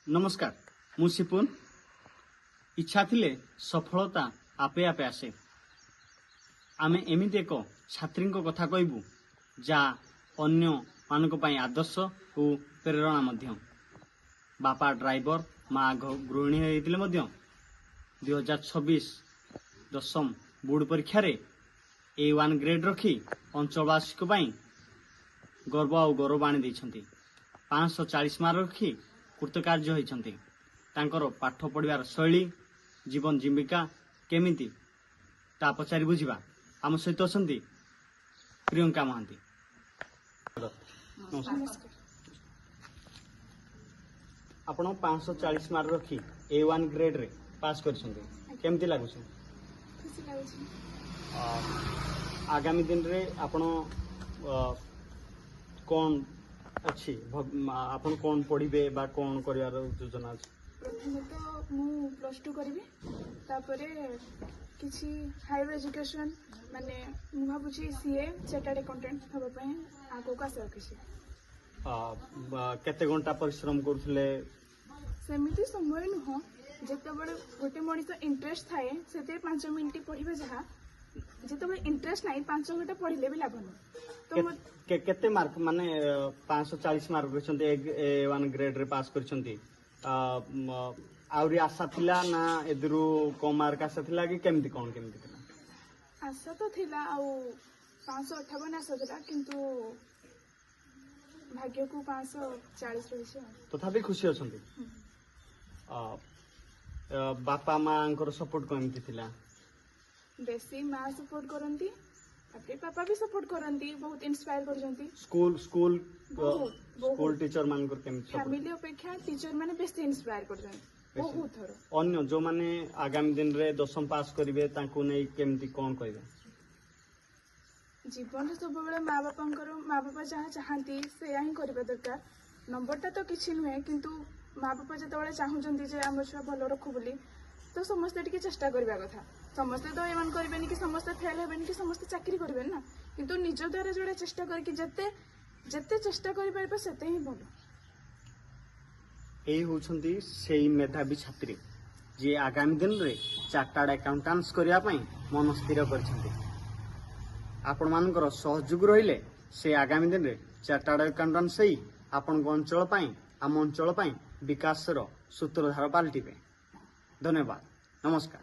ନମସ୍କାର, ମୁଁ ସିପୁନ। ଇଚ୍ଛା ଥିଲେ ସଫଳତା ଆପେ ଆପେ ଆସେ। ଆମେ ଏମିତି ଏକ ଛାତ୍ରୀଙ୍କ କଥା କହିବୁ, ଯାହା ଅନ୍ୟମାନଙ୍କ ପାଇଁ ଆଦର୍ଶ ଓ ପ୍ରେରଣା ମଧ୍ୟ। ବାପା ଡ୍ରାଇଭର, ମା ଗୃହିଣୀ ହେଇଥିଲେ ମଧ୍ୟ 2026 ଦଶମ ବୋର୍ଡ଼ ପରୀକ୍ଷାରେ ଏ1 ଗ୍ରେଡ୍ ରଖି ଅଞ୍ଚଳବାସୀଙ୍କ ପାଇଁ ଗର୍ବ ଆଉ ଗୌରବ ଆଣି ଦେଇଛନ୍ତି। 540 ମାର୍କ ରଖି କୃତକାର୍ଯ୍ୟ ହୋଇଛନ୍ତି। ତାଙ୍କର ପାଠ ପଢ଼ିବାର ଶୈଳୀ, ଜୀବନ ଜୀବିକା କେମିତି, ତା ପଚାରି ବୁଝିବା। ଆମ ସହିତ ଅଛନ୍ତି ପ୍ରିୟଙ୍କା ମହାନ୍ତି। ନମସ୍କାର। ନମସ୍କାର। ଆପଣ 540 ମାର୍କ ରଖି ଏ1 ଗ୍ରେଡ୍ରେ ପାସ୍ କରିଛନ୍ତି, କେମିତି ଲାଗୁଛି? ଖୁସି ଲାଗୁଛି। ଆଗାମୀ ଦିନରେ ଆପଣ କ'ଣ ଅଛି, ଆପଣ କ'ଣ ପଢ଼ିବେ ବା କ'ଣ କରିବାର ଯୋଜନା ଅଛି? ପ୍ରଥମେ ତ ମୁଁ +2 କରିବି, ତାପରେ କିଛି ହାୟର ଏଜୁକେସନ୍, ମାନେ ମୁଁ ଭାବୁଛି ସିଏ ଚାର୍ଟାର୍ଡ ଆକାଉଣ୍ଟାଣ୍ଟ ହେବା ପାଇଁ ଆଗକୁ ଆଶା ରଖିଛି। କେତେ ଘଣ୍ଟା ପରିଶ୍ରମ କରୁଥିଲେ? ସେମିତି ସମୟ ନୁହଁ, ଯେତେବେଳେ ଗୋଟେ ମଣିଷ ଇଣ୍ଟରେଷ୍ଟ ଥାଏ, ସେଥିରେ 5 ମିନିଟ୍ ପଢ଼ିବେ ଯାହା। ଯେତେବେଳେ ଇଣ୍ଟରେଷ୍ଟ ନାହିଁ, 5 ଘଣ୍ଟା ପଢ଼ିଲେ ବି ଲାଭ ନାହିଁ ତ। କେତେ ମାର୍କ, ମାନେ 540 ମାର୍କ ରଖିଛନ୍ତି, ଏ1 ଗ୍ରେଡ୍ରେ ପାସ୍ କରିଛନ୍ତି। ଆହୁରି ଆଶା ଥିଲା ନା ଏଥିରୁ କମ୍ ମାର୍କ ଆଶା ଥିଲା କି କେମିତି କ'ଣ କେମିତି ଥିଲା? ଆଶା ତ ଥିଲା, ଆଉ 558 ଆଶା ଥିଲା, କିନ୍ତୁ ଭାଗ୍ୟକୁ 540 ରହିଛି ଆଉ। ତଥାପି ଖୁସି ଅଛନ୍ତି? ହୁଁ। ଅ, ଅ, ବାପା ମାଙ୍କର ସପୋର୍ଟ କେମିତି ଥିଲା? ବେଶୀ ମା ସପୋର୍ଟ କରନ୍ତି, ତାପରେ ବାପା ବି ସପୋର୍ଟ କରନ୍ତି, ବହୁତ ଇନ୍ସପାୟାର କରୁଛନ୍ତି। ସ୍କୁଲ ସ୍କୁଲ ବହୁତ, ବହୁତ। ସ୍କୁଲ ଟିଚର ମାନଙ୍କର କେମିତି ସପୋର୍ଟ? ଫ୍ୟାମିଲି ଅପେକ୍ଷା ଟିଚର ମାନେ ବେଶୀ ଇନ୍ସପାୟାର କରୁଛନ୍ତି ବହୁତ ଥର। ଅନ୍ୟ ଯୋଉମାନେ ଆଗାମୀ ଦିନରେ ଦଶମ ପାସ୍ କରିବେ, ତାଙ୍କୁ ନେଇ କେମିତି କ'ଣ କହିବେ? ଜୀବନରେ ସବୁବେଳେ ମା ବାପାଙ୍କର, ମା ବାପା ଯାହା ଚାହାନ୍ତି ସେଇଆ ହିଁ କରିବା ଦରକାର। ନମ୍ବରଟା ତ କିଛି ନୁହେଁ, କିନ୍ତୁ ମା ବାପା ଯେତେବେଳେ ଚାହୁଁଛନ୍ତି ଯେ ଆମ ଛୁଆ ଭଲ ରଖୁ ବୋଲି, ତ ସମସ୍ତେ ଟିକେ ଚେଷ୍ଟା କରିବା କଥା। ସମସ୍ତେ ତ ଏମାନେ କରିବେନି କି ସମସ୍ତେ ଫେଲ୍ ହେବେନି କି ସମସ୍ତେ ଚାକିରି କରିବେନି ନା, କିନ୍ତୁ ନିଜ ଦ୍ୱାରା ଯୋଉଟା ଚେଷ୍ଟା କରିକି ଯେତେ ଯେତେ ଚେଷ୍ଟା କରିପାରିବ, ସେତେ ହିଁ ଭଲ। ଏଇ ହେଉଛନ୍ତି ସେଇ ମେଧାବୀ ଛାତ୍ରୀ, ଯିଏ ଆଗାମୀ ଦିନରେ ଚାର୍ଟାର୍ଡ ଆକାଉଣ୍ଟାନ୍ସ କରିବା ପାଇଁ ମନ ସ୍ଥିର କରିଛନ୍ତି। ଆପଣମାନଙ୍କର ସହଯୋଗ ରହିଲେ ସେ ଆଗାମୀ ଦିନରେ ଚାର୍ଟାର୍ଡ ଆକାଉଣ୍ଟାନ୍ସ ହେଇ ଆପଣଙ୍କ ଅଞ୍ଚଳ ପାଇଁ, ଆମ ଅଞ୍ଚଳ ପାଇଁ ବିକାଶର ସୂତ୍ରଧାର ପାଲଟିବେ। ଧନ୍ୟବାଦ, ନମସ୍କାର।